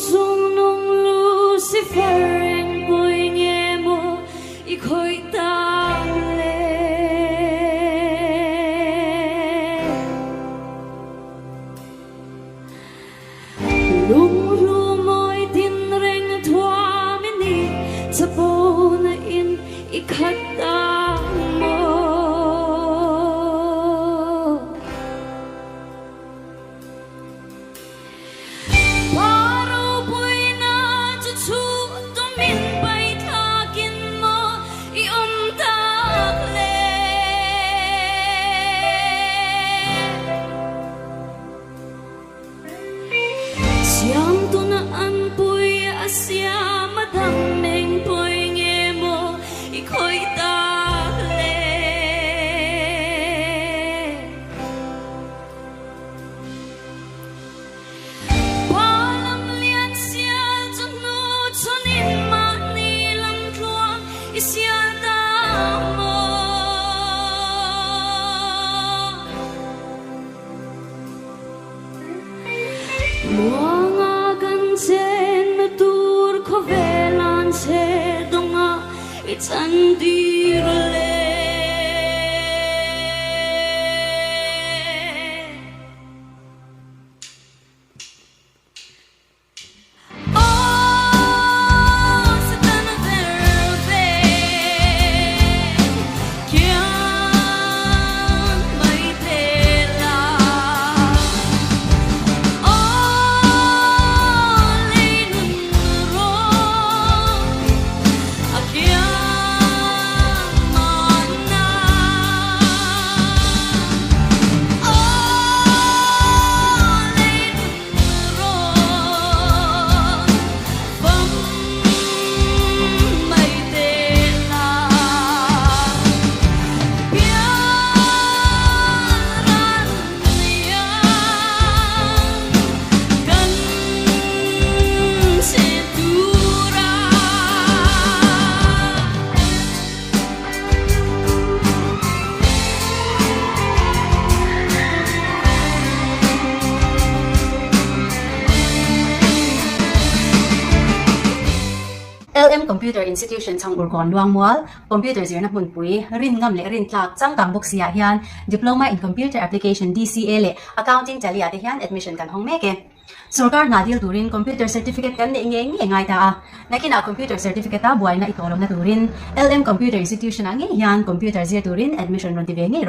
chungnung Lucifer eng pawi nge maw i khawih tak le? Lunghlu mawi tin reng thuam i ni, chapo na in i khat tak maw? Paropuina chu chhuh tumin paih thlakin maw i awm tak le? Siamtuna an pui a siam a dang eng pawi nge maw i khawih tak le? Palam lian sial chu hnu chhunin mahni lam tluang i sial ta maw? Muanga kan chenna tur khawvel an chhe dawngah i chantir le. Aw Satan ver ve kian mai te la. Aw lei nun rawng a kiang mahna. Aw lei nun rawng fam mai te la. Pian ran iang kan che tura. LM Computer Institution chhang Urkawn Luangmual, Computer zirna hmunpui, rin ngam leh rin tlak changkang bawk si ah hian Diploma in Computer Application, DCA, leh Accounting Tally ah te hian admission kan hawng mek e. Sorkar hna dil turin computer certificate kan neih ngei ngei ngai ta a, nakinah computer certificate a buaina i tawh lohna turin LM Computer Institution ah ngei hian computer zir turin admission rawn ti ve ngei rawh.